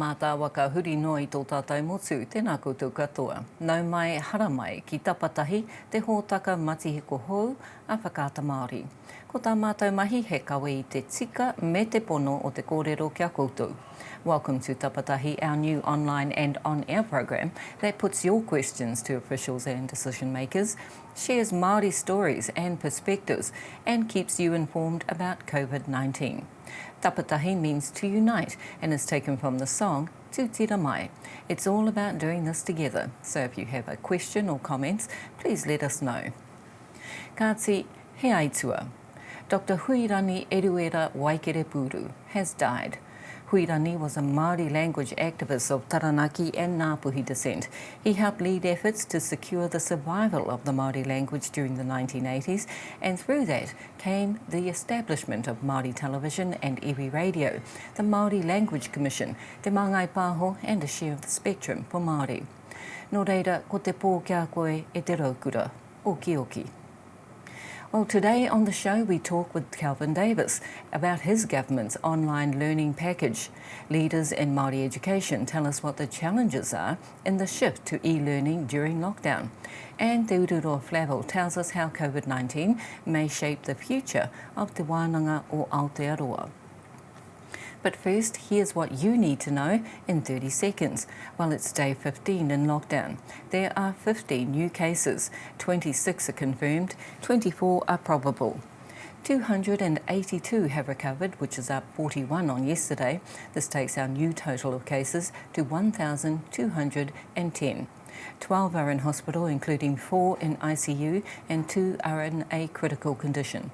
mātāwaka huri noa i tō tātou motu, tēnā koutou katoa. Nau mai, haramai, ki Tapatahi, te hōtaka matihiko hou a Whakaata Māori. Ko tā mātou mahi he kawe i te tika me te pono o te kōrero ki a koutou. Welcome to Tapatahi, our new online and on-air program that puts your questions to officials and decision makers, shares Māori stories and perspectives, and keeps you informed about COVID-19. Tapatahi means to unite and is taken from the song Tūtira Mai. It's all about doing this together, so if you have a question or comments, please let us know. Kāti, he aitua. Dr. Huirani Eruera Waikerepuru has died. Huirani was a Māori language activist of Taranaki and Ngāpuhi descent. He helped lead efforts to secure the survival of the Māori language during the 1980s, and through that came the establishment of Māori Television and Iwi Radio, the Māori Language Commission, Te Māngai Pāho and a share of the spectrum for Māori. Nō reira, ko te pō ki a koe e te raukura. Okioki. Well, today on the show we talk with Kelvin Davis about his government's online learning package. Leaders in Māori education tell us what the challenges are in the shift to e-learning during lockdown. And Te Ururoa Flavell tells us how COVID-19 may shape the future of Te Wānanga o Aotearoa. But first, here's what you need to know in 30 seconds. Well, it's day 15 in lockdown. There are 50 new cases, 26 are confirmed, 24 are probable. 282 have recovered, which is up 41 on yesterday. This takes our new total of cases to 1,210. 12 are in hospital, including 4 in ICU, and 2 are in a critical condition.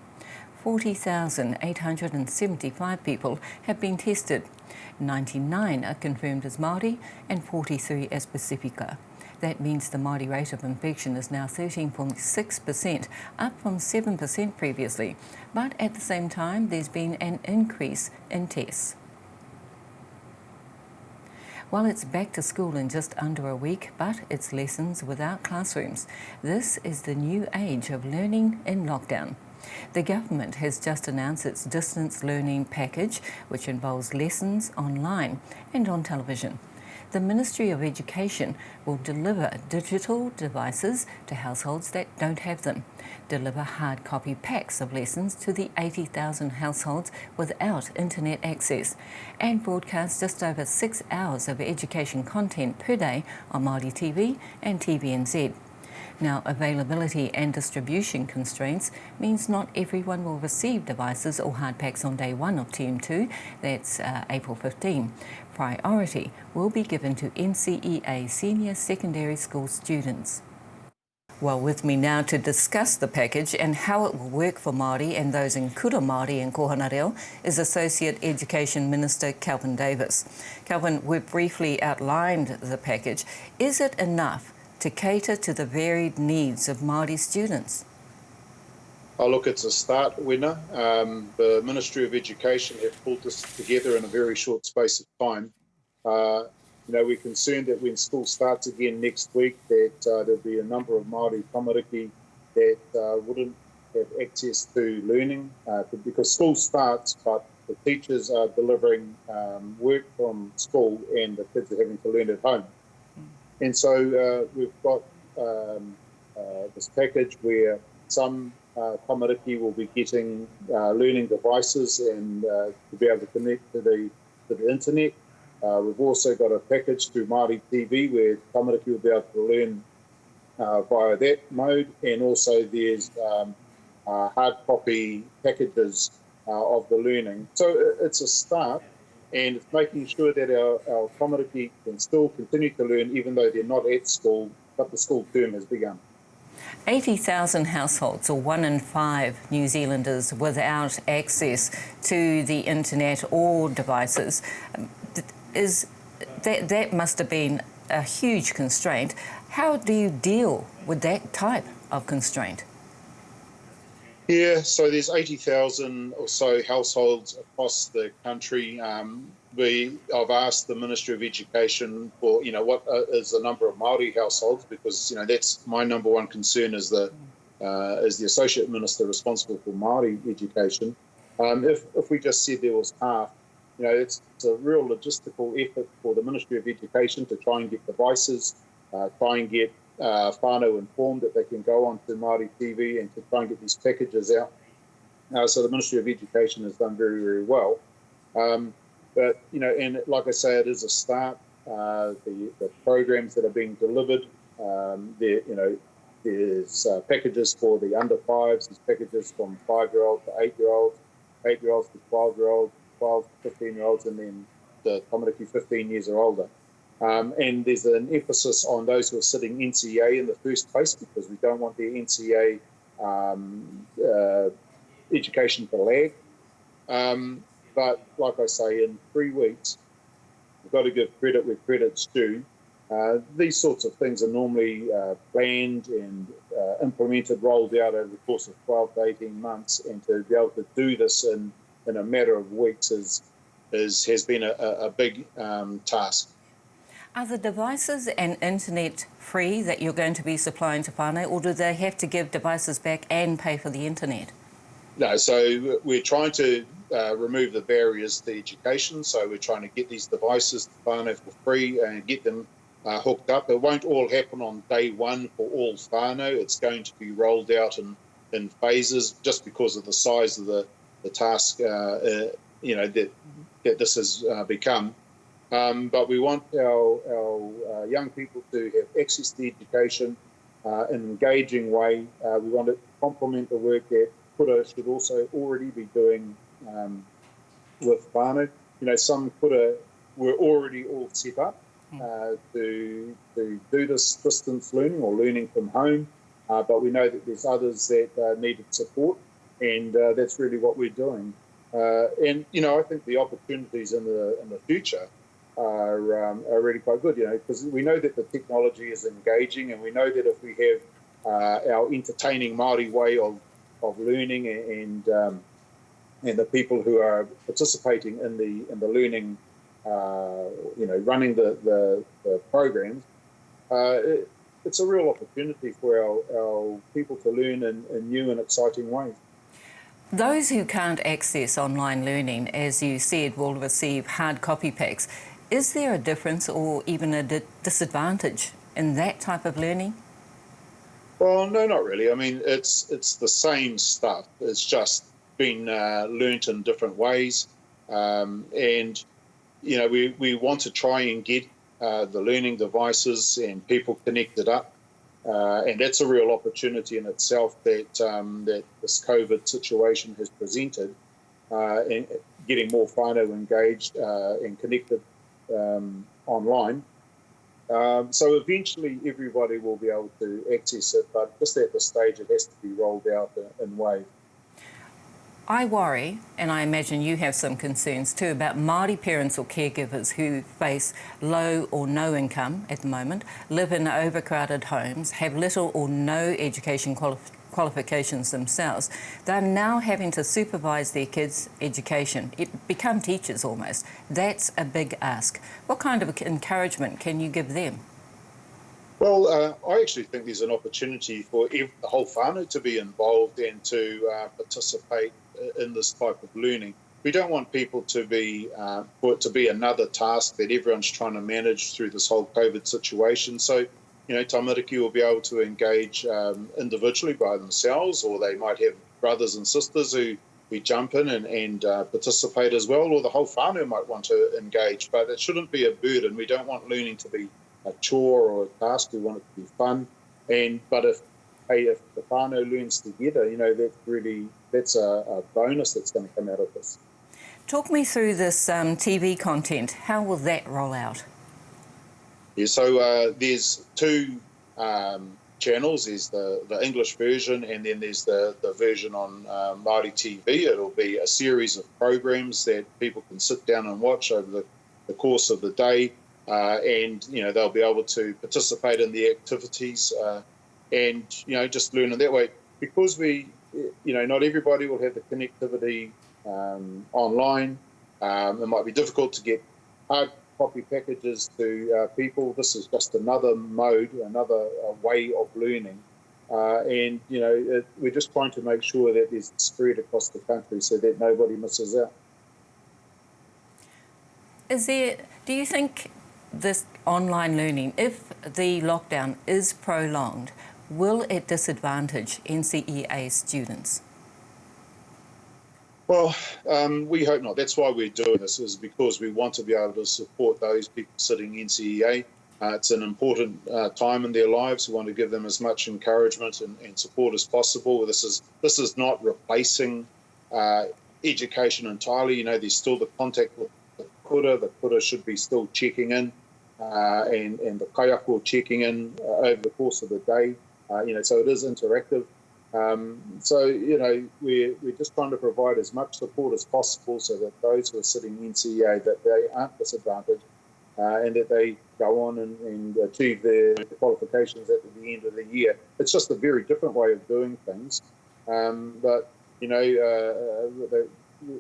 40,875 people have been tested. 99 are confirmed as Māori and 43 as Pasifika. That means the Māori rate of infection is now 13.6%, up from 7% previously. But at the same time, there's been an increase in tests. Well, it's back to school in just under a week, but it's lessons without classrooms. This is the new age of learning in lockdown. The government has just announced its distance learning package, which involves lessons online and on television. The Ministry of Education will deliver digital devices to households that don't have them, deliver hard copy packs of lessons to the 80,000 households without internet access, and broadcast just over six hours of education content per day on Māori TV and TVNZ. Now, availability and distribution constraints means not everyone will receive devices or hard packs on day one of TM2, that's uh, April 15. Priority will be given to NCEA senior secondary school students. Well, with me now to discuss the package and how it will work for Māori and those in Kura Māori and Kohana Reo is Associate Education Minister Kelvin Davis. Kelvin, we've briefly outlined the package. Is it enough to cater to the varied needs of Māori students? Oh, look, it's a start, winner. Um, the Ministry of Education have pulled this together in a very short space of time. Uh, you know, we're concerned that when school starts again next week, that uh, there'll be a number of Māori tamariki that uh, wouldn't have access to learning uh, because school starts, but the teachers are delivering um, work from school and the kids are having to learn at home. And so uh, we've got um, uh, this package where some uh, tamariki will be getting uh, learning devices and uh, to be able to connect to the, to the internet. Uh, we've also got a package through Māori TV where tamariki will be able to learn uh, via that mode. And also there's um, uh, hard copy packages uh, of the learning. So it's a start and it's making sure that our, our tamariki can still continue to learn even though they're not at school, but the school term has begun. 80,000 households, or one in five New Zealanders, without access to the internet or devices. Is that, that must have been a huge constraint. How do you deal with that type of constraint? Yeah, so there's 80,000 or so households across the country. Um, we, I've asked the Ministry of Education for, you know, what uh, is the number of Māori households because, you know, that's my number one concern as the, uh, as the Associate Minister responsible for Māori education. Um, if, if we just said there was half, You know, it's a real logistical effort for the Ministry of Education to try and get devices, try and get whānau informed that they can go on to Māori TV and to try and get these packages out. So the Ministry of Education has done very, very well. But, you know, and like I say, it is a start. The programs that are being delivered, there, you know, there's packages for the under fives, there's packages from 5-year-olds to 8-year-olds, 8-year-olds to 12-year-olds, 12 to 15-year-olds, and then the tamariki 15 years or older. And there's an emphasis on those who are sitting NCEA in the first place, because we don't want their NCEA education to lag. But like I say, in 3 weeks, we've got to give credit where credit's due. These sorts of things are normally planned and implemented, rolled out over the course of 12 to 18 months, and to be able to do this in a matter of weeks has been a big task. Are the devices and internet free that you're going to be supplying to whānau, or do they have to give devices back and pay for the internet? No, so we're trying to remove the barriers to education. So we're trying to get these devices to whānau for free and get them hooked up. It won't all happen on day one for all whānau. It's going to be rolled out in phases, just because of the size of the task, you know, that this has become. But we want our young people to have access to education in an engaging way. We want to complement the work that kura should also already be doing with whānau. You know, some kura were already all set up to do this distance learning or learning from home, but we know that there's others that needed support, and that's really what we're doing. And you know, I think the opportunities in the future are really quite good, you know, because we know that the technology is engaging, and we know that if we have our entertaining Māori way of learning and the people who are participating in the learning, you know, running the programs, it's a real opportunity for our people to learn in new and exciting ways. Those who can't access online learning, as you said, will receive hard copy packs. Is there a difference or even a disadvantage in that type of learning? Well, no, not really. I mean, it's the same stuff. It's just been learnt in different ways. And, you know, we want to try and get the learning devices and people connected up. And that's a real opportunity in itself that that this COVID situation has presented, and getting more whānau engaged and connected online. So eventually everybody will be able to access it, but just at this stage it has to be rolled out in waves. I worry, and I imagine you have some concerns too, about Māori parents or caregivers who face low or no income at the moment, live in overcrowded homes, have little or no education qualifications themselves. They're now having to supervise their kids' education, become teachers almost. That's a big ask. What kind of encouragement can you give them? Well, I actually think there's an opportunity for the whole whānau to be involved and to participate in this type of learning. We don't want people to be for it to be another task that everyone's trying to manage through this whole COVID situation. So, you know, tamariki will be able to engage individually by themselves, or they might have brothers and sisters who jump in and participate as well, or the whole whānau might want to engage. But it shouldn't be a burden. We don't want learning to be a chore or a task. We want it to be fun. But if the whānau learns together, you know, that's a bonus that's going to come out of this. Talk me through this TV content. How will that roll out? Yeah, so there's two channels. There's the English version, and then there's the version on Māori TV. It'll be a series of programs that people can sit down and watch over the course of the day. And, you know, they'll be able to participate in the activities and, you know, just learn in that way. Because we, you know, not everybody will have the connectivity online. It might be difficult to get hard copy packages to people. This is just another mode, another way of learning. And, you know, we're just trying to make sure that there's spread across the country so that nobody misses out. Is there, do you think this online learning, if the lockdown is prolonged, will it disadvantage NCEA students? Well, um, we hope not. That's why we're doing this, is because we want to be able to support those people sitting NCEA. Uh, it's an important uh, time in their lives. We want to give them as much encouragement and, and support as possible. This is this is not replacing uh, education entirely. You know, there's still the contact with the kura. The kura should be still checking in, uh, and and the kaiako checking in uh, over the course of the day. Uh, you know, so it is interactive. Um, so, you know, we're, we're just trying to provide as much support as possible so that those who are sitting NCEA, that they aren't disadvantaged uh, and that they go on and, and achieve their qualifications at the end of the year. It's just a very different way of doing things. Um, but, you know, uh, uh the,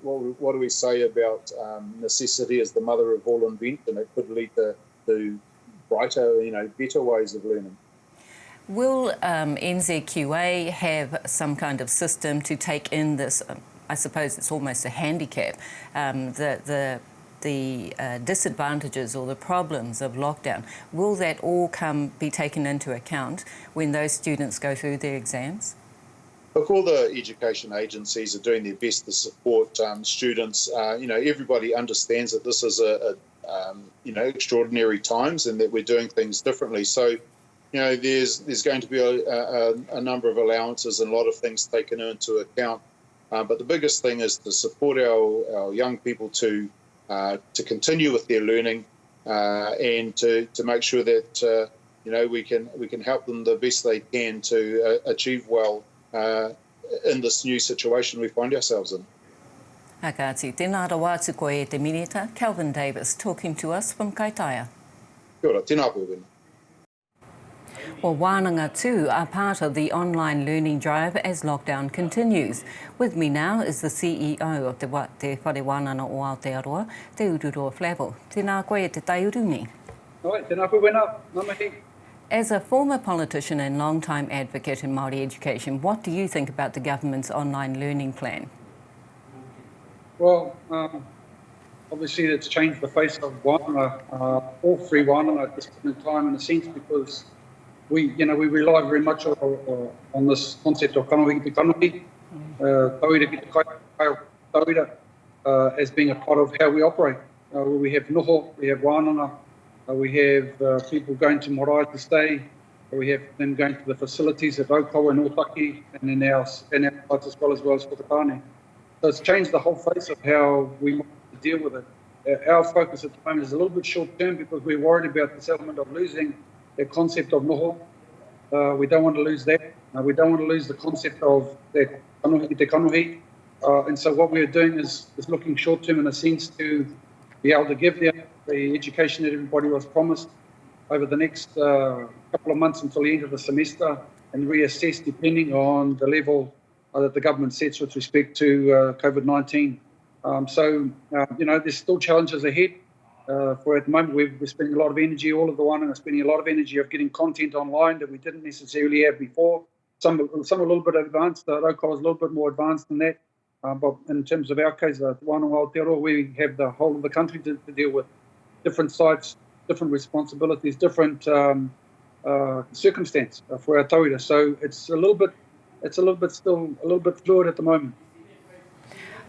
what, what do we say about um, necessity is the mother of all invention? It could lead to, to brighter, you know, better ways of learning. Will um, NZQA have some kind of system to take in this? Um, I suppose it's almost a handicap, um, the, the the uh, disadvantages or the problems of lockdown, will that all come be taken into account when those students go through their exams? Look, all the education agencies are doing their best to support um, students. Uh, you know, everybody understands that this is a, a um, you know extraordinary times and that we're doing things differently. So, you know, there's there's going to be a, a, a number of allowances and a lot of things taken into account. Uh, but the biggest thing is to support our, our young people to uh, to continue with their learning uh, and to, to make sure that uh, you know we can we can help them the best they can to uh, achieve well uh, in this new situation we find ourselves in. A kāti, tēnā rawa atu koe e te Minita, Kelvin Davis, talking to us from Kaitaia. Kia ora, tēnā koe Wena. Well, Wānanga too are part of the online learning drive as lockdown continues. With me now is the CEO of Te, Wa Te Whare Wānanga o Aotearoa, Te Ururoa Flavell. Tēnā koe e te taiurungi. Oi, tēnā koe Wena, ngā mihi. As a former politician and long-time advocate in Māori education, what do you think about the government's online learning plan? Well, um, obviously it's changed the face of wānanga, uh, all three wānanga at this point in time in a sense because we, you know, we rely very much on, on this concept of kanohi ki te kanohi, uh, tauira ki te kai, tauira, uh, as being a part of how we operate. Uh, we have noho, we have wānanga, uh, we have uh, people going to marae to stay, we have them going to the facilities at Raukawa and Ōtaki and in our, in our sites as well as well as Whakatane. So it's changed the whole face of how we deal with it. Uh, our focus at the moment is a little bit short term because we're worried about this element of losing the concept of noho. Uh, we don't want to lose that. Uh, we don't want to lose the concept of te kanohi te kanohi. Uh, and so what we're doing is, is looking short term in a sense to be able to give them the education that everybody was promised over the next uh, couple of months until the end of the semester and reassess depending on the level uh, that the government sets with respect to uh, COVID-19. Um, so, uh, you know, there's still challenges ahead. Uh, for at the moment, we're, we're spending a lot of energy, all of the one, and are spending a lot of energy of getting content online that we didn't necessarily have before. Some, some a little bit advanced. Uh, Raukawa is a little bit more advanced than that. Uh, but in terms of our case, uh, Wānanga Aotearoa, we have the whole of the country to, to deal with. Different sites, different responsibilities, different um, uh, circumstance for our tauira. So it's a little bit, it's a little bit still a little bit fluid at the moment.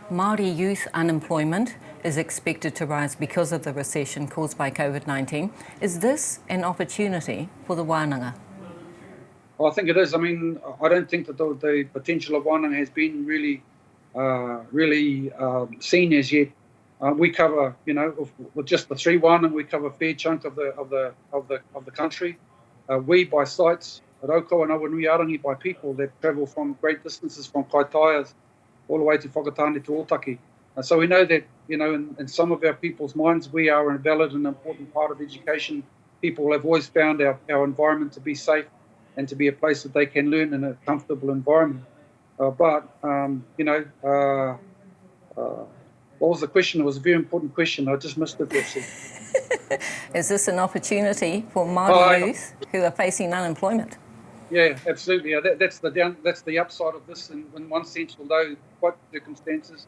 Māori youth unemployment is expected to rise because of the recession caused by COVID-19. Is this an opportunity for the wānanga? Well, I think it is. I mean, I don't think that the, the potential of wānanga has been really, uh, really um, seen as yet. Uh, we cover, you know, with just the three wānanga, we cover a fair chunk of the of the of the of the country. Uh, we by sites, Raukawa and Awanuiarangi by people that travel from great distances from Kaitaias all the way to Whakatane to Ōtaki. Uh, so we know that, you know, in, in some of our people's minds, we are a valid and important part of education. People have always found our, our environment to be safe and to be a place that they can learn in a comfortable environment. Uh, but, um, you know, uh, uh, what was the question? It was a very important question. I just missed it. Is this an opportunity for Māori oh, youth who are facing unemployment? Yeah, absolutely. That, that's the down, that's the upside of this in, in one sense, although quite circumstances.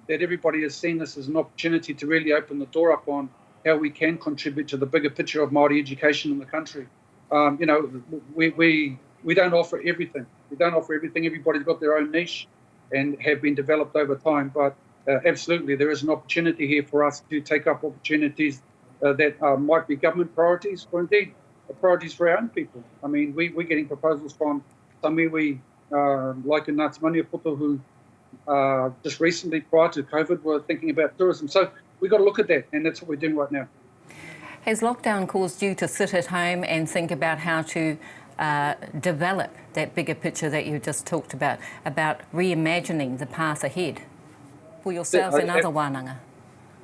that everybody has seen this as an opportunity to really open the door up on how we can contribute to the bigger picture of Māori education in the country. Um, you know, we, we, we don't offer everything. We don't offer everything. Everybody's got their own niche and have been developed over time. But uh, absolutely, there is an opportunity here for us to take up opportunities uh, that uh, might be government priorities or indeed priorities for our own people. I mean, we, we're getting proposals from some iwi, uh, like in Ngāti Maniapoto, who uh, just recently, prior to COVID, were thinking about tourism. So we've got to look at that, and that's what we're doing right now. Has lockdown caused you to sit at home and think about how to uh, develop that bigger picture that you just talked about, about reimagining the path ahead for yourselves and other wānanga?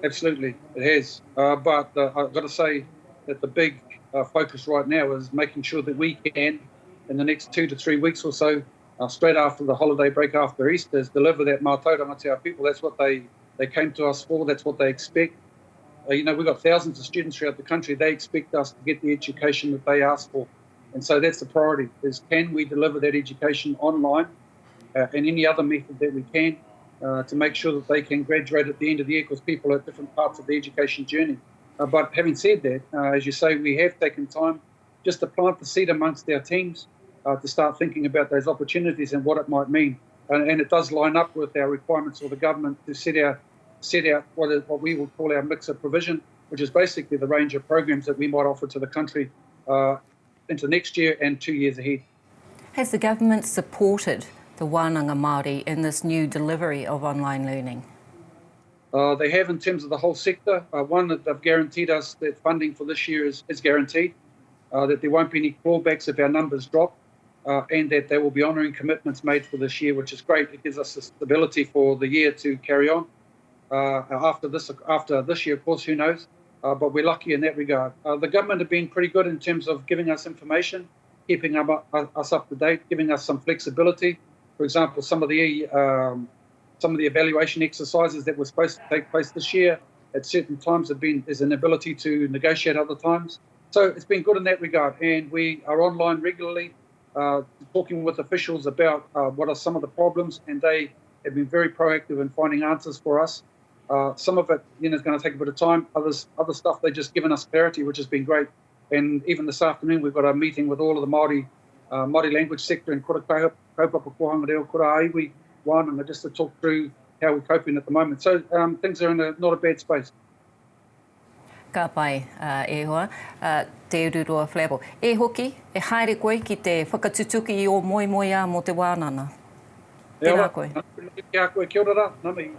Absolutely, it has. Uh, but uh, I've got to say that the big uh, focus right now is making sure that we can, in the next two to three weeks or so, uh, straight after the holiday break after Easter, is deliver that mātauranga to our people. That's what they, they came to us for. That's what they expect. Uh, you know, we've got thousands of students throughout the country. They expect us to get the education that they ask for. And so that's the priority, is can we deliver that education online uh, and any other method that we can uh, to make sure that they can graduate at the end of the year because people are at different parts of the education journey. Uh, but having said that, uh, as you say, we have taken time just to plant the seed amongst our teams uh, to start thinking about those opportunities and what it might mean. And, and it does line up with our requirements for the government to set out, set out what, is, what we would call our mix of provision, which is basically the range of programs that we might offer to the country uh, into next year and two years ahead. Has the government supported the wānanga Māori in this new delivery of online learning? Uh, they have in terms of the whole sector. Uh, one, that they've guaranteed us that funding for this year is, is guaranteed, uh, that there won't be any clawbacks if our numbers drop, uh, and that they will be honouring commitments made for this year, which is great. It gives us the stability for the year to carry on. Uh, after this, after this year, of course, who knows? Uh, but we're lucky in that regard. Uh, the government have been pretty good in terms of giving us information, keeping up, uh, us up to date, giving us some flexibility. For example, some of the um, some of the evaluation exercises that were supposed to take place this year at certain times have been there's an ability to negotiate other times. So it's been good in that regard, and we are online regularly, uh, talking with officials about uh, what are some of the problems, and they have been very proactive in finding answers for us. Uh, some of it, you know, is going to take a bit of time. Others, other stuff, they've just given us clarity, which has been great. And even this afternoon, we've got a meeting with all of the Māori, uh, Māori language sector in Kura Kaupapa Kōhanga Reo, Kura Iwi, wānanga, just to talk through how we're coping at the moment. So um, things are in a, not a bad space. Ka pai, uh, e hoa, uh, Te Ururoa Flavell. E hoki, e haere koe ki te whakatutuki i ō moemoeā mō te wānanga. Tēnā koe. Kia koe, kia ora rā, nā mihi.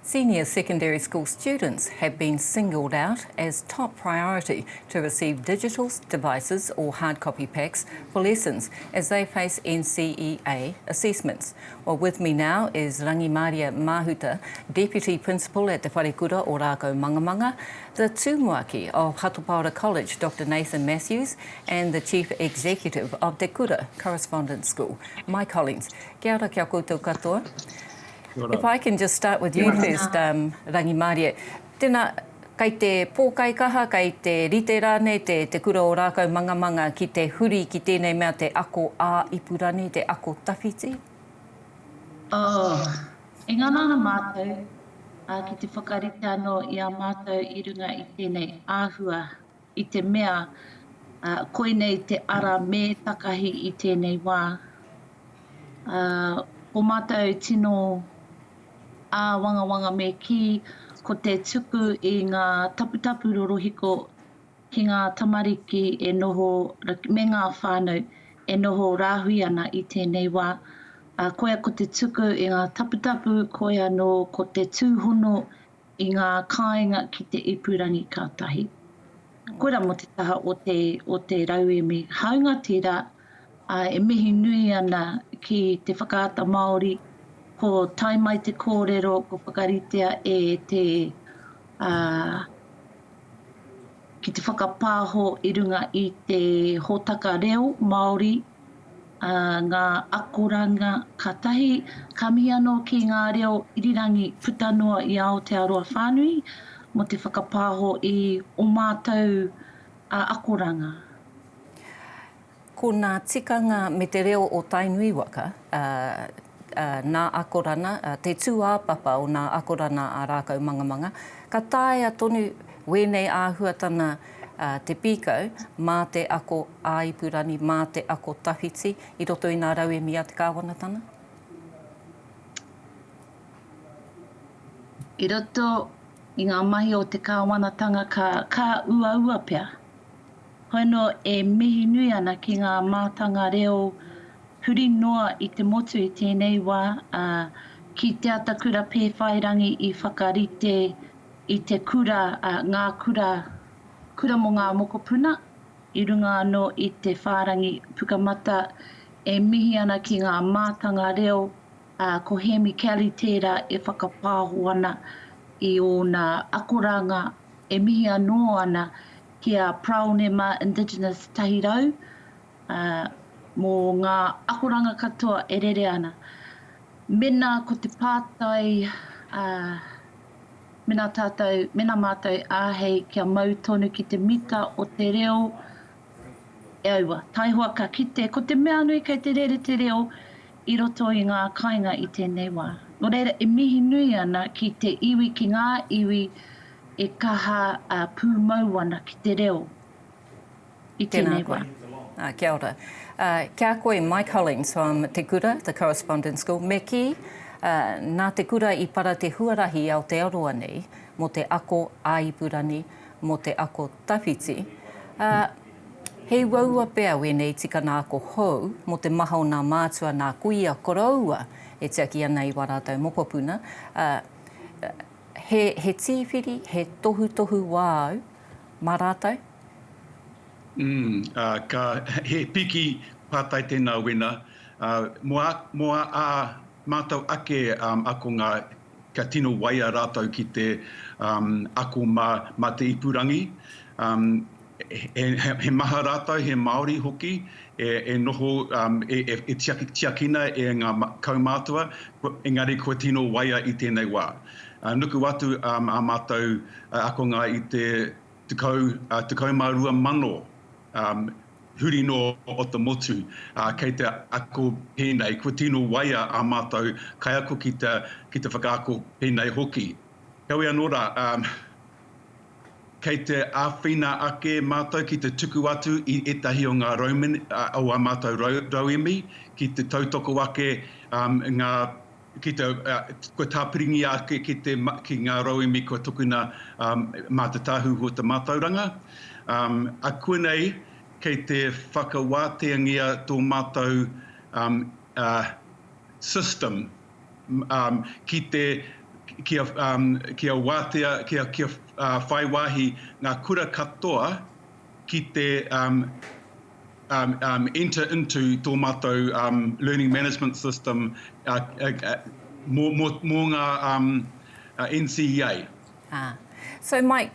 Senior secondary school students have been singled out as top priority to receive digital devices or hard copy packs for lessons as they face NCEA assessments. Well, with me now is Rangimaria Mahuta, Deputy Principal at Te Wharekura o Rākau Mangamanga, the Tumuaki of Hato Paora College, Dr Nathan Matthews, and the Chief Executive of Te Kura Correspondence School, Mike Hollings. Kia ora kia koutou katoa. If I can just start with you first, um, Rangimarie. Tēnā, kei te pōkaikaha, kei te rite rānei te, te kura o Rākau Mangamanga ki te huri ki tēnei mea te ako ā-ipurangi, te ako tawhiti? Oh, e ngana ana mātou ā, ki te whakarite anō i a mātou i runga i tēnei āhua, i te mea, ā, koinei te ara me takahi i tēnei wā. Ā, ko mātou tino āwangawanga me kī, ko te tuku i ngā taputapu rorohiko ki ngā tamariki e noho, me ngā whānau e noho rāhui ana i tēnei wā. Ā, koia ko te tuku i ngā taputapu, koia anō ko te tūhono i ngā kāinga ki te ipurangi ka tahi. Koirā mō te taha o te, o te rauemi. Hāunga tērā, ā, e mihi nui ana ki te Whakaata Māori, ko tae mai te kōrero, ko whakaritea e te, ā, ki te whakapāho i runga i te hōtaka reo Māori, ā, ngā akoranga ka tahi, ka mihi anō ki ngā reo irirangi puta noa i Aotearoa whānui mō te whakapāho i ō mātou akoranga. Ko ngā tikanga me te reo o Tainui waka, ā, nā akorana, te tūāpapa o nā akorana a Rākau Mangamanga, ka taea tonu wēnei āhuatana te pīkau mā te ako ā-ipurangi, mā te ako tawhiti i roto i nā rauemi a te kāwanatana? I roto i ngā mahi o te kāwanatanga ka, ka uaua pea. Hoi anō e mihi nui ana ki ngā mātanga reo huri noa i te motu i tēnei wā, ā, ki Te Atakura Pēwhairangi i whakarite i te kura, ā, ngā kura, kura mō ngā mokopuna, i runga anō i te whārangi Pukamata e mihi ana ki ngā mātanga reo, ā, ko Hēmi Kelly tērā e whakapāho ana i ōna akoranga, e mihi anō ana ki a Paraone mā Indigenous 100, ā, mō ngā akoranga katoa e rere ana. Mēnā ko te pātai, ā, mēnā tātou, mēnā mātou āhei kia mau tonu ki te mita o te reo, e aua, taihoa ka kite, ko te mea nui kei te rere te reo i roto i ngā kāinga i tēnei wā. Nō reira, e mihi nui ana ki te iwi, ki ngā iwi e kaha pūmau ana ki te reo i tēnei wā. Tēnā koe. Kia ora. Kia koe, Mike Hollings from Te Kura, the Correspondence School. Me kī, nā Te Kura i para te huarahi i Aotearoa nei mō te ako ā-ipurangi, mō te ako tawhiti, ā, he uaua pea wēnei tikana ako hou mō te maha o nā mātua, nā kuia, koroua e tiaki ana i wā rātou mokopuna, ā, he, he tīwhiri, he tohutohu wāu mā rātou? Mm, ā, ka, he piki pātai tēnā wena, ā, mō ā, mō ā, ā mātou ake akonga Ka tino waia rātou ki te ako mā te ipurangi. He maha rātou, he Māori hoki, e noho, e tiakina e ngā kaumātua, engari kua tino waia i tēnei wā. Nuku atu ā mātou akonga i te 12,000 huri noa o te motu kei te ako pēnei, kua tino waia ā mātou kaiako ki te, ki te whakaako pēnei hoki. Heoi anō rā, kei te āwhina ake mātou ki te tuku atu i ētahi o ngā raumeni, o ā mātou rauemi ki te tautoko ake ngā ki te, kua tāpiringia ake ki te, ki ngā rauemi kua tukuna mā Te Tāhuhu o te Mātauranga. Akuanei, kei te whakawāteangia tō mātou system ki te, kia, kia wātea, kia, kia whai wāhi ngā kura katoa ki te um, um, enter into tō mātou um, learning management system uh, uh, uh, mō, mō, mō ngā um, uh, NCEA. Ah. So Mike,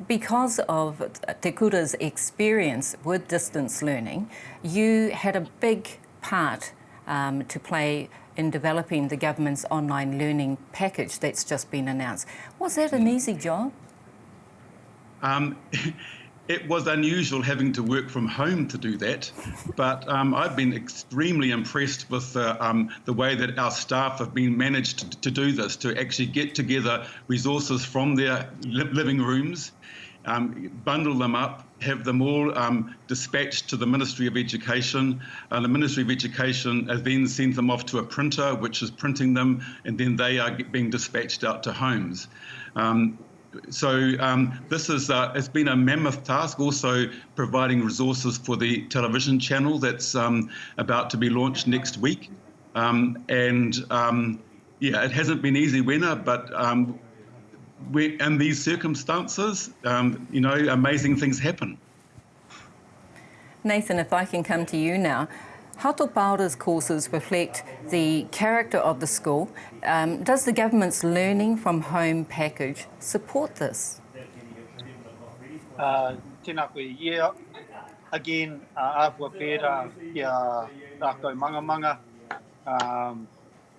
because of Te Kura's experience with distance learning, you had a big part um, to play in developing the government's online learning package that's just been announced. Was that an easy job? Um, it was unusual having to work from home to do that, but um, I've been extremely impressed with the, um, the way that our staff have been managed to, to do this, to actually get together resources from their li living rooms, um, bundle them up, have them all um, dispatched to the Ministry of Education. Uh, the Ministry of Education uh, then sends them off to a printer, which is printing them, and then they are being dispatched out to homes. Um, so um, this is uh, it's been a mammoth task. Also providing resources for the television channel that's um, about to be launched next week, um, and um, yeah, it hasn't been easy, Wena, but um, we, in these circumstances, um, you know, amazing things happen. Nathan, if I can come to you now. Hato Paora's courses reflect the character of the school. Um, does the government's learning from home package support this? Uh, tēnā koe. Yeah, again, uh, āhua pērā ki a rākau mangamanga. Um,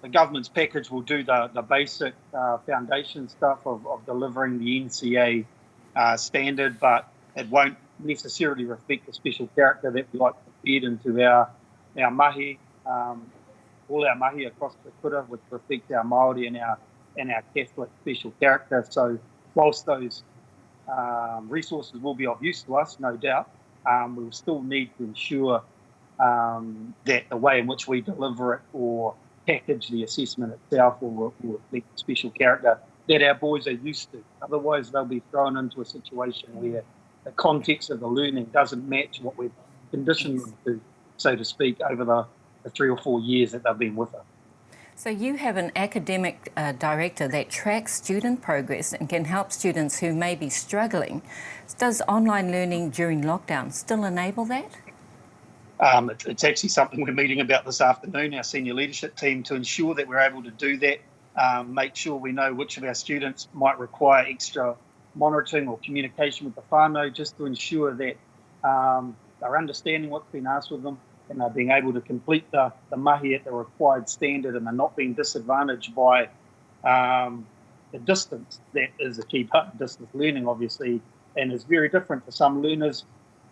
the government's package will do the, the basic uh, foundation stuff of, of delivering the NCA uh, standard, but it won't necessarily reflect the special character that we like to feed into our, our mahi. Um, all our mahi across the kura, which reflect our Māori and our and our Catholic special character. So whilst those um, resources will be of use to us, no doubt, um, we will still need to ensure um, that the way in which we deliver it or package the assessment itself will, will reflect the special character that our boys are used to. Otherwise, they'll be thrown into a situation where the context of the learning doesn't match what we've conditioned them to, so to speak, over the, the three or four years that they've been with us. So you have an academic uh, director that tracks student progress and can help students who may be struggling. Does online learning during lockdown still enable that? Um, it, it's actually something we're meeting about this afternoon, our senior leadership team, to ensure that we're able to do that, um, make sure we know which of our students might require extra monitoring or communication with the whānau, just to ensure that um, they're understanding what's been asked of them and they're being able to complete the, the mahi at the required standard and they're not being disadvantaged by um, the distance. That is a key part of distance learning, obviously, and is very different for some learners.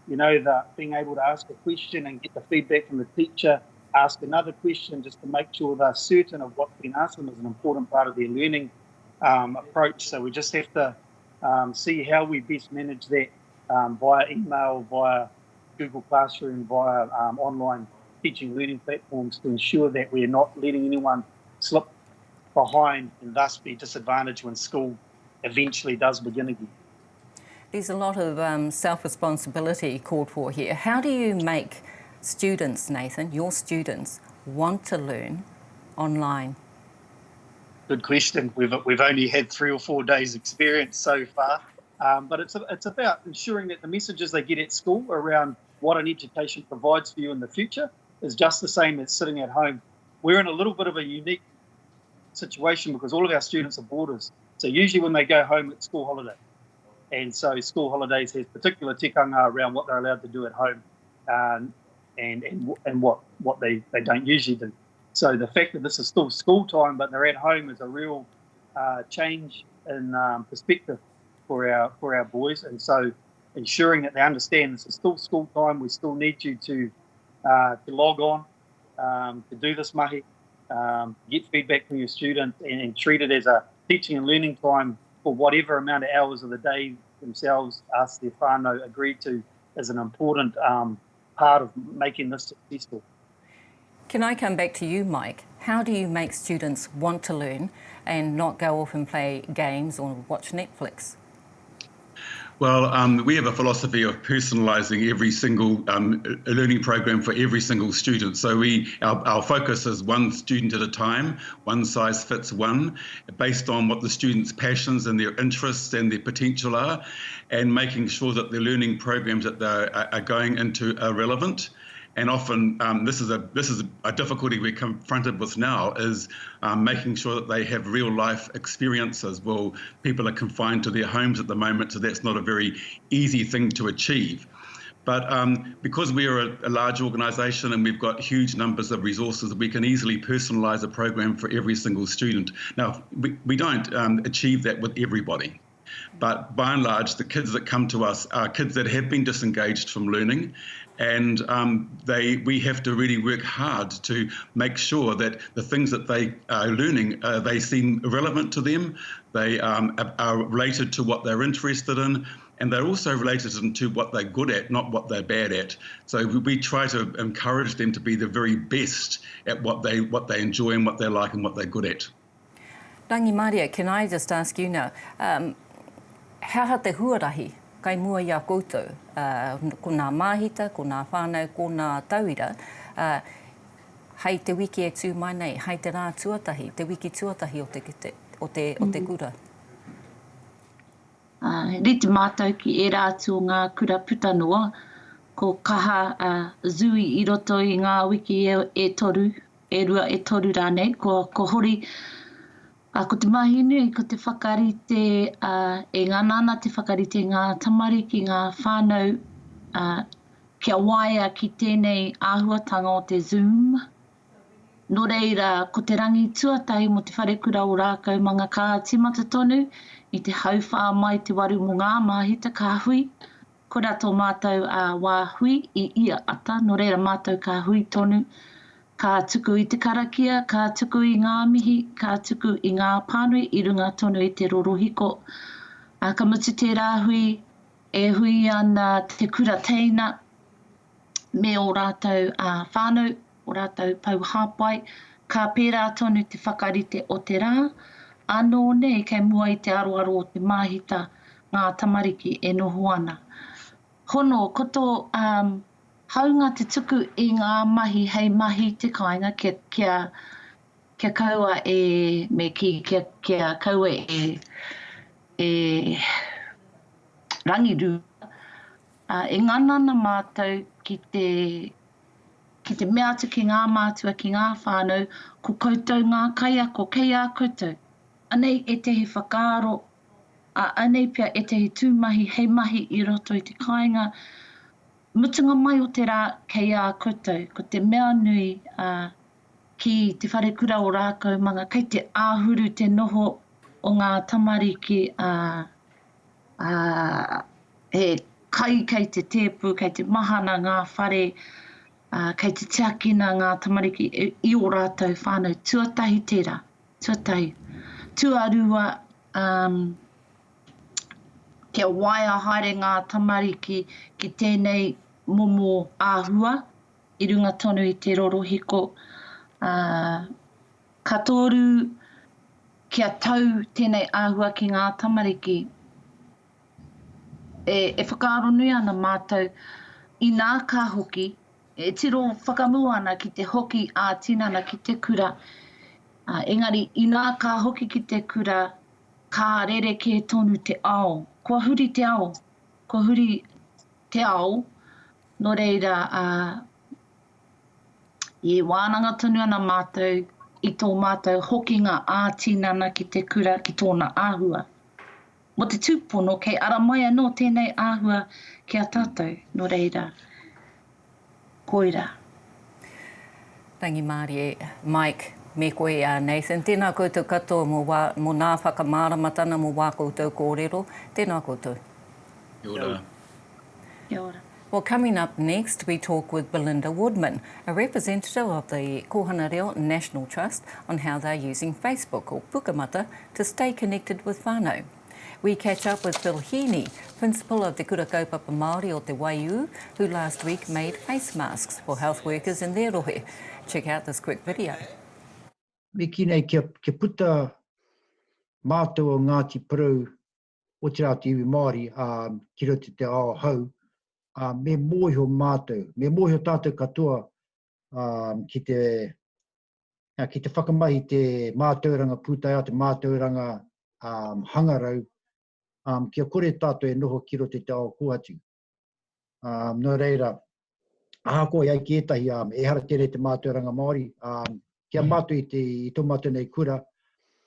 You know, that being able to ask a question and get the feedback from the teacher, ask another question just to make sure they're certain of what's been asked them is an important part of their learning um, approach. So we just have to um, see how we best manage that um, via email, via Google Classroom, via um, online teaching learning platforms to ensure that we're not letting anyone slip behind and thus be disadvantaged when school eventually does begin again. There's a lot of um, self-responsibility called for here. How do you make students, Nathan, your students, want to learn online? Good question. We've, we've only had three or four days experience so far. Um, but it's, it's about ensuring that the messages they get at school around what an education provides for you in the future is just the same as sitting at home. We're in a little bit of a unique situation because all of our students are boarders. So usually when they go home, it's school holiday. And so school holidays has particular tikanga around what they're allowed to do at home um, and, and, and what, what they, they don't usually do. So the fact that this is still school time, but they're at home is a real uh, change in um, perspective for our for our boys. And so ensuring that they understand this is still school time, we still need you to uh, to log on, um, to do this mahi, um, get feedback from your students and, and treat it as a teaching and learning time for whatever amount of hours of the day themselves, us, their whānau, agree to is an important um, part of making this successful. Can I come back to you, Mike? How do you make students want to learn and not go off and play games or watch Netflix? Well, um, we have a philosophy of personalising every single um, learning program for every single student. So we our, our focus is one student at a time, one size fits one, based on what the students' passions and their interests and their potential are, and making sure that the learning programs that they are going into are relevant and often um, this is a this is a difficulty we're confronted with now is um, making sure that they have real life experiences. Well, people are confined to their homes at the moment, so that's not a very easy thing to achieve. But um, because we are a, a large organisation and we've got huge numbers of resources, we can easily personalise a program for every single student. Now, we, we don't um, achieve that with everybody. But by and large, the kids that come to us are kids that have been disengaged from learning, and um, they we have to really work hard to make sure that the things that they are learning uh, they seem relevant to them, they um, are related to what they're interested in, and they're also related to what they're good at, not what they're bad at. So we, we try to encourage them to be the very best at what they what they enjoy and what they like and what they're good at. Rangimaria, can I just ask you now, um, he aha te huarahi kai mua i a koutou, uh, ko nā māhita, ko nā whānau, ko nā tauira, uh, hei te wiki e tū mai nei, hei te rā tuatahi, te wiki tuatahi o te, te, o te, o te mm. kura? Uh, rite mātou ki ērā atu o ngā kura puta noa, ko kaha uh, Zui i roto i ngā wiki e, e toru, e rua, e toru rānei, ko, ko hori, ā, ko te mahi nui, ko te whakarite, ā, e ngana ana te whakarite ngā tamariki, ngā whānau, ā, kia waia ki tēnei āhuatanga o te Zoom. Nō reira, ko te rangi tuatahi mō Te Wharekura o Rākaumanga ka tīmata tonu i te hauwhā mai te waru mō ngā māhita ka hui, Koirā tō mātou wā hui i ia ata, nō reira mātou ka hui tonu. Ka tuku i te karakia, ka tuku i ngā mihi, ka tuku i ngā pānui i runga tonu i te rorohiko. Ā, ka mutu tērā hui, e hui ana te kura teina me ō rātou whānau, ō rātou pou hāpai, ka pērā tonu te whakarite o te rā, ānō nei kei mua i te aroaro o te māhita ngā tamariki e noho ana. Hono, ko tō, um, hāunga te tuku i ngā mahi hei mahi i te kāinga kia, kia, kia kaua e, me kī, kia, kia kaua e, e rangirua, ā, e ngana ana mātou ki te, ki te mea atu ki ngā mātua, ki ngā whānau, ko koutou ngā kaiako, kei a koutou. Anei ētehi whakaaro Ā, anei pea ētahi tūmahi hei mahi i roto i te kāinga. Mutunga mai o te rā, kei a koutou. Ko te mea nui, ā, ki Te Wharekura o Rākaumanga, kei te āhuru te noho o ngā tamariki, ā, ā, he kai kei te tēpu, kei te mahana ngā whare, ā, kei te tiakina ngā tamariki i ō rātou whānau. Tuatahi tērā. Tuatahi. Tuarua, um, kia waia haere ngā tamariki ki tēnei momo āhua i runga tonu i te rorohiko. Uh, ka toru, kia tau tēnei āhua ki ngā tamariki. E, e whakaaro nui ana mātou, inā ka hoki, e tiro whakamua ana ki te hoki ā-tinana ki te kura, ā, engari inā ka hoki ki te kura, ka rerekē tonu te ao. Kua huri te ao, kua huri te ao, nō reira, ā, e wānanga tonu ana mātou i tō mātou hokinga ā-tinana ki te kura ki tōna āhua. Mō te tūpono kei ara mai anō tēnei āhua ki a tātou, nō reira, koirā. Rangimārie, Mike, me koe a Nathan, tēnā koutou katoa mō wā, mō nā whakamāramatana mō wā koutou kōrero. Tēnā koutou. Kia ora. Kia ora. Well, coming up next, we talk with Belinda Woodman, a representative of the Kōhanga Reo National Trust, on how they're using Facebook or Pukamata to stay connected with whānau. We catch up with Phil Heaney, principal of the Kura Kaupapa Māori o Te Waiū, who last week made face masks for health workers in their rohe. Check out this quick video. Me kī nei kia, kia puta mātou o Ngāti Porou, otirā te iwi Māori, ā, ki roto i te ao hou, ā, me mōhio mātou, me mōhio tātou katoa, ā, ki te, ā, ki te whakamahi te mātauranga pūtaiao, te mātauranga, ā, hangarau, ā, kia kore tātou e noho ki roto i te ao kōhatu. Ā, nō reira, ahakoa i ai ki ētahi, ā, ehara tēnei te mātauranga Māori, ā, ki a mātou i te, i tō mātou nei kura,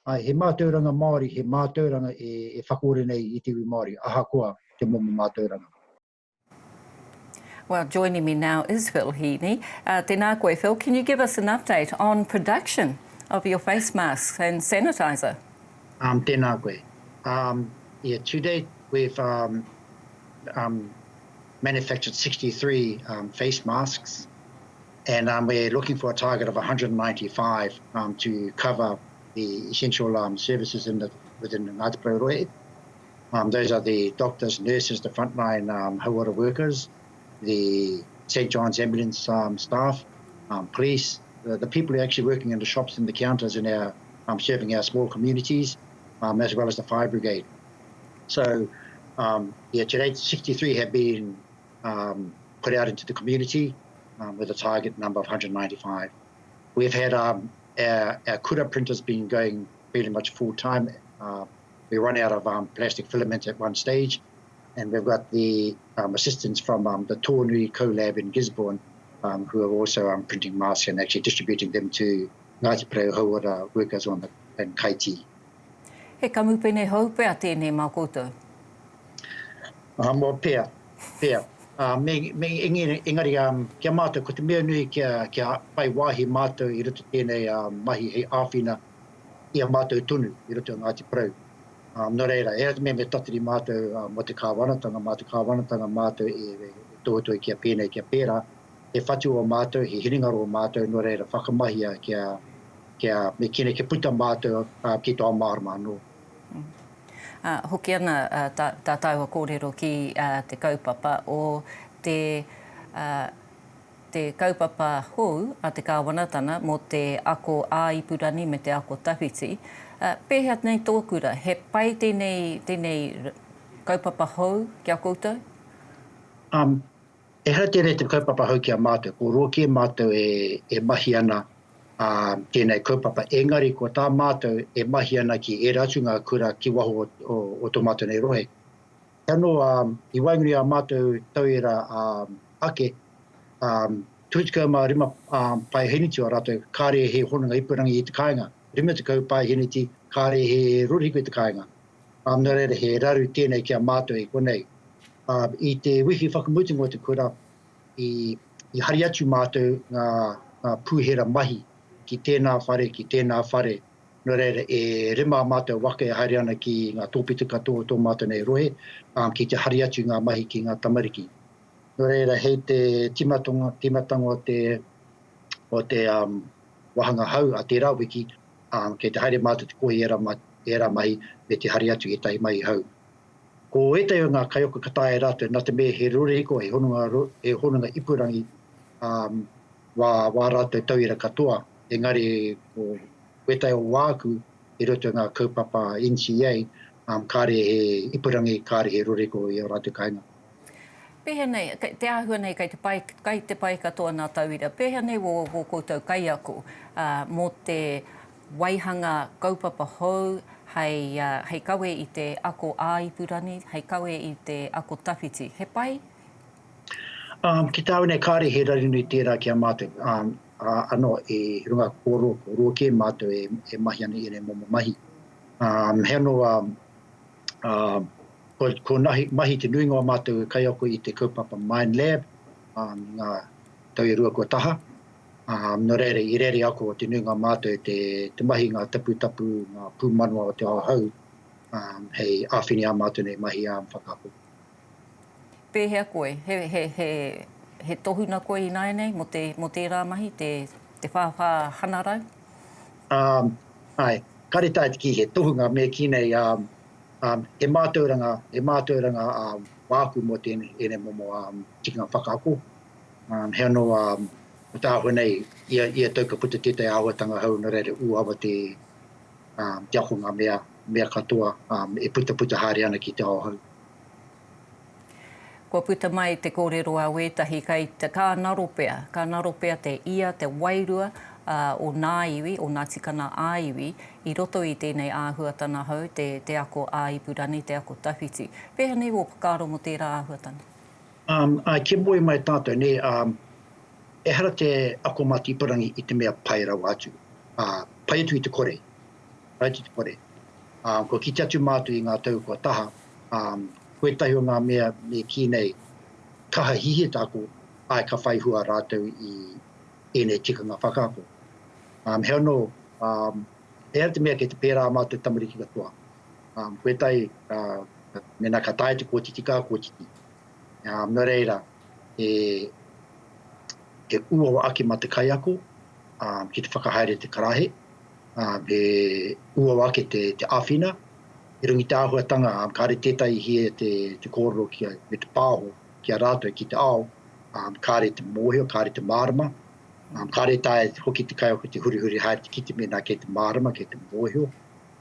ā, he mātauranga Māori, he mātauranga e, e whakaora nei i te iwi Māori, ahakoa te momo mātauranga. Well, joining me now is Phil Heaney. Uh, tēnā koe, Phil. Can you give us an update on production of your face masks and sanitizer? Um, tēnā koe. Um, yeah, to date we've um, um, manufactured 63 um, face masks and um, we're looking for a target of 195 um, to cover the essential um, services in the, within the Ngāti Porou Rohe. Um, those are the doctors, nurses, the frontline um, hauora workers, the St John's ambulance um, staff, um, police, the, the people who are actually working in the shops and the counters in our um, serving our small communities, um, as well as the fire brigade. So, um, yeah, to date, 63 have been um, put out into the community um, with a target number of 195. We've had um, our, our kura printers been going fairly much full time. Uh, we run out of um, plastic filament at one stage, and we've got the um, assistance from um, the Tōnui CoLab in Gisborne, um, who are also um, printing masks and actually distributing them to Ngāti Porou Hauora workers on the, in Kaiti. He kamupene hou pea tēnei mā koutou? Um, well, pea, pea. Uh, me, me, engari, engari um, kia mātou, ko te mea nui kia, kia whai wāhi mātou i roto tēnei um, mahi hei āwhina i a mātou tonu i roto o Ngāti Porou. Um, nō reira, ehara te mea me tatari mātou uh, mō te kāwanatanga, mā te kāwanatanga mātou e, e, e tohutohu kia pēnei, kia pērā. He whatu ō mātou, he hinengaro ō mātou, nō reira whakamahia kia, kia, me kī nei, kia puta mātou ki te ao mārama anō. Ā, hoki ana tā, tā tāua kōrero ki te kaupapa o te, ā, te kaupapa hou a te kāwanatana mō te ako ā-ipurangi me te ako tawhiti. Ā, pēhea nei tō kura? He pai tēnei, tēnei kaupapa hou ki a koutou? Um, Ehara tēnei te kaupapa hou ki a mātou, ko roa kē mātou e mahi ana tēnei kaupapa, engari ko tā mātou e mahi ana ki ērā atu ngā kura ki waho o tō mātou nei rohe. He anō, i waenganui i ā mātou tauira ake, 35 paeheniti o rātou kāre he hononga ipurangi i te kāinga, 50 paeheniti kāre he rorohiko i te kāinga. Nō reira he raru tēnei ki a mātou i konei. Ā, i te wiki whakamutunga o te kura, i, i hari atu mātou ngā, ngā pūhera mahi ki tēnā whare, ki tēnā whare. Nō reira, e rima ā mātou waka e haere ana ki ngā tōpito katoa o tō mātou nei rohe, ā, ki te hari atu i ngā mahi ki ngā tamariki. Nō reira, hei te tīmatonga, tīmatanga o te, o te um, wāhanga hau a tērā wiki, ā, kei te haere mātou te kohi ērā, ērā mahi me te hari atu i ētahi mahi hou. Ko ētahi o ngā kaiako ka taea e rātou, nā te mea he rorehiko, he hononga, he hononga ipurangi, ā, wā, wā rātou tauira katoa, engari ko ētahi o wāku i roto i ngā kaupapa NCEA, ā, kāre he ipurangi, kāre he rorehiko i ō rātou kāinga. Pēhea nei, te āhua nei kei te pai, kei te pai katoa ngā tauira, pēhea nei wō, wō koutou kaiako, ā, mō te waihanga kaupapa hou hei, hei kawe i te ako ā-ipurangi, hei kawe i te ako tawhiti. He pai? Um, ki tāu nei, kāre he raru nui tērā ki a mātou. Um, ā, anō, i runga kōrero, ko roa kē mātou e, e mahi ana i ēnei momo mahi. Um, he anō, um, um, ko, ko nahi, mahi te nuinga o mātou kaiako i te kaupapa Mind Lab, um, i ngā tau e rua kua taha. Ā, nō reira, i rere ako te nuinga o mātou te, te mahi i ngā taputapu, ngā pūmanawa o te ao hou, ā, hei āwhina i ā mātou nei mahi ā whakaako. Pēhea koe? He, he, he, he tohuna koe ināianei mō te, mō tērā mahi, te, te whāwhā hanarau? Ā, āe, kāre taea te kī he tohunga, me kī nei, ā, ā, he mātauranga, he mātauranga, ā, wāku mō tēnei, ēnei momo, ā, tikanga whakaako. He anō ko te āhua nei, ia, ia tau ka puta tētahi āhuatanga hou, nō reira uawa te, te ako ngā mea, mea katoa e putaputa haere ana ki te ao hou. Kua puta mai te kōrero a wētahi kei te, ka ngaro pea, ka ngaro pea te ia, te wairua o nā iwi, o nā tikana ā-iwi i roto i tēnei āhuatana hou, te, te ako ā-ipurangi, te ako tawhiti. Pēhea nei wō whakaaro mō tērā āhuatana? Um, āe, kia moe mai tātou, nē, um, ehara te ako mā te ipurangi i te mea pai rawa atu. Ā, pai atu i te kore. Pai atu i te kore. Ā, kua kite atu mātou i ngā tau kua taha, um, ko ētahi o ngā mea me kī nei, kaha hihia te ako, āe, ka whai hua rātou i ēnei tikanga whakaako. Um, he anō, um, ehara te mea kei te pērā ā mātou tamariki katoa. Um, ko ētahi, uh, mēnā ka taea te kōtiti, ka kōtiti. Um, nō reira, he, he uaua ake mā te kaiako um, ki te whakahaere te karaehe, um, he uaua ake te, te āwhina, i runga i te āhuatanga, um, kāre tētahi hia te, te kōrero ki a, me te pāho ki a rātou ki te ao, um, kāre te mōhio, kāre te mārama, um, kāre taea hoki te kaiako te hurihuri haere te kite mēnā kei te mārama, kei te mōhio,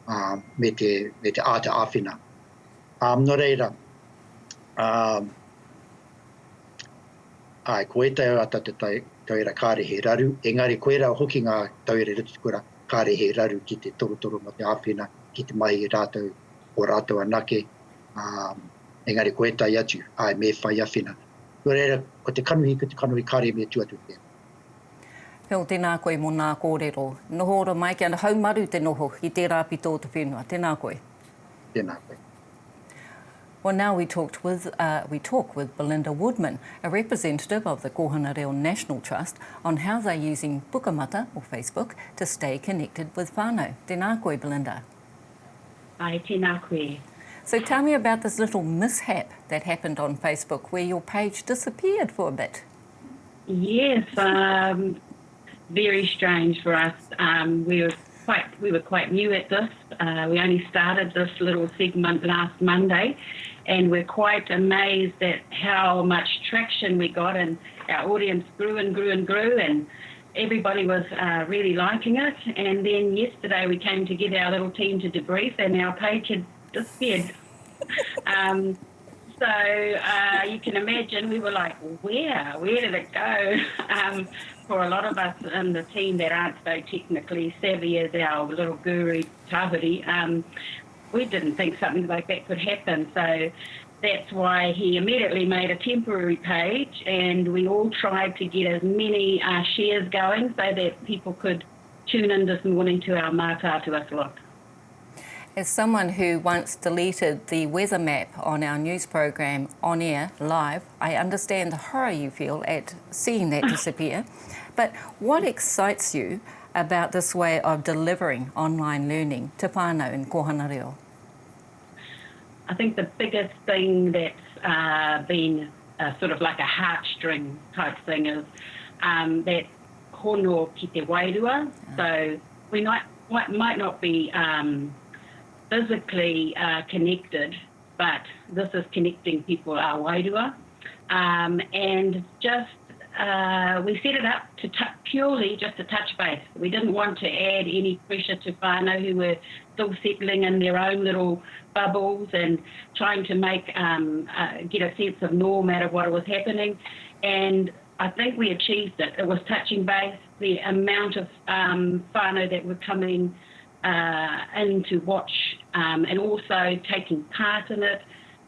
ā, me te, me te āta āwhina. Ā, nō reira, ā, āe, ko ētahi o ā tātou tauira kāre he raru, engari koirā hoki ngā tauira i roto i te kura, kāre he raru ki te torotoro mō te āwhina, ki te mahi rātou, ko rātou anake, ā, engari ko ētahi atu, āe, me whai āwhina. Nō reira, ko te kanohi, ko te kanohi kāre me tū atu i tērā. Phil, tēnā koe mō nā kōrero. Noho ora mai, kia haumaru te noho ki tērā pito o te whenua. Tēnā koe. Tēnā koe. Well, now we talked with, uh, we talk with Belinda Woodman, a representative of the Kōhanga Reo National Trust, on how they're using Pukamata, or Facebook, to stay connected with whānau. Tēnā koe, Belinda. Ai, tēnā koe. So tell me about this little mishap that happened on Facebook where your page disappeared for a bit. Yes, um, very strange for us. Um, we were quite we were quite new at this. Uh, we only started this little segment last Monday, and we're quite amazed at how much traction we got, and our audience grew and grew and grew, and everybody was uh, really liking it. And then yesterday we came together, our little team, to debrief, and our page had disappeared. um, so uh, you can imagine we were like, where? Where did it go? Um, for a lot of us in the team that aren't so technically savvy as our little guru Tahuri, um, we didn't think something like that could happen. So that's why he immediately made a temporary page, and we all tried to get as many uh, shares going so that people could tune in this morning to our Mātātua slot. As someone who once deleted the weather map on our news program on air live, I understand the horror you feel at seeing that disappear. But what excites you about this way of delivering online learning to whānau in Kōhanga Reo? I think the biggest thing that's uh, been uh, sort of like a heartstring type thing is um, that hono ki te wairua. So we might, might not be um, physically uh, connected, but this is connecting people our wairua. Um, and just uh, we set it up to purely just to touch base. We didn't want to add any pressure to whānau who were still settling in their own little bubbles and trying to make um, uh, get a sense of norm out of what was happening. And I think we achieved it. It was touching base. The amount of um, whānau that were coming uh, in to watch um, and also taking part in it.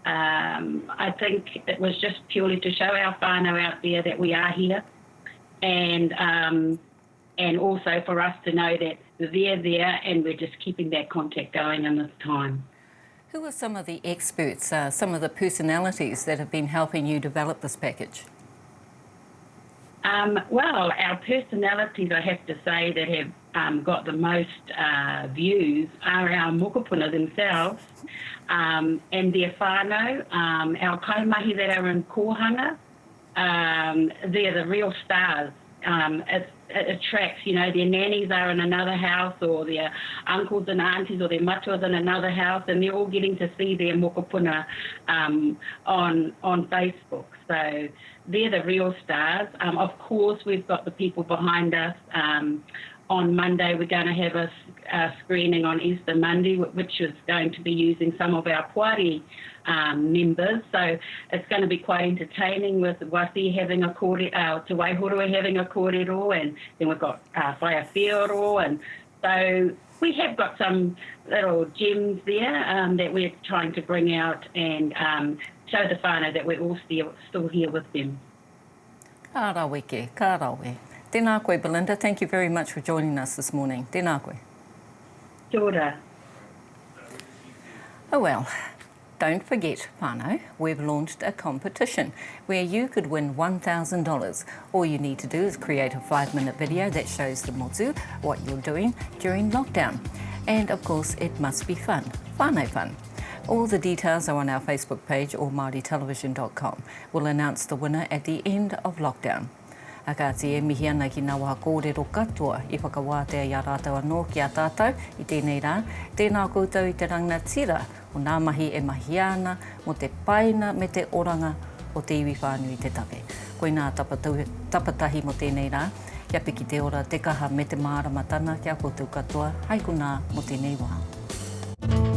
Um, I think it was just purely to show our whānau out there that we are here and, um, and also for us to know that they're there and we're just keeping that contact going in this time. Who are some of the experts, uh, some of the personalities that have been helping you develop this package? Um, well, our personalities, I have to say, that have um, got the most uh, views are our mokopuna themselves um, and their whānau, um, our kaimahi that are in kōhanga. Um, they're the real stars. Um, it, it attracts, you know, their nannies are in another house or their uncles and aunties or their matuas in another house and they're all getting to see their mokopuna um, on, on Facebook. So they're the real stars. Um, of course, we've got the people behind us. Um, on Monday, we're going to have a, a, screening on Easter Monday, which is going to be using some of our Poari um, members. So it's going to be quite entertaining with Wasi having a kore, uh, Te Waihoroi having a kōrero, and then we've got uh, Whaea Whioro. And so we have got some little gems there um, that we're trying to bring out and um, show the whānau that we're all still, still here with them. Ka raweke, ka rawe. Tēnā koe, Belinda. Thank you very much for joining us this morning. Tēnā koe. Kia ora. Oh well, don't forget, whānau, we've launched a competition where you could win $1,000. All you need to do is create a five-minute video that shows the motu what you're doing during lockdown. And of course, it must be fun. Whānau fun. All the details are on our Facebook page or MāoriTelevision.com. We'll announce the winner at the end of lockdown. A kāti e mihi ana ki ngā waha kōrero katoa i whakawātea i a rātou anō ki a tātou i tēnei rā. Tēnā koutou i te rangatira o nā mahi e mahia ana mō te paina me te oranga o te iwi whānui te take. Koinā tapatahi mō tēnei rā. Kia piki te ora, te kaha me te māramatana ki a koutou katoa hai konā mō tēnei wā.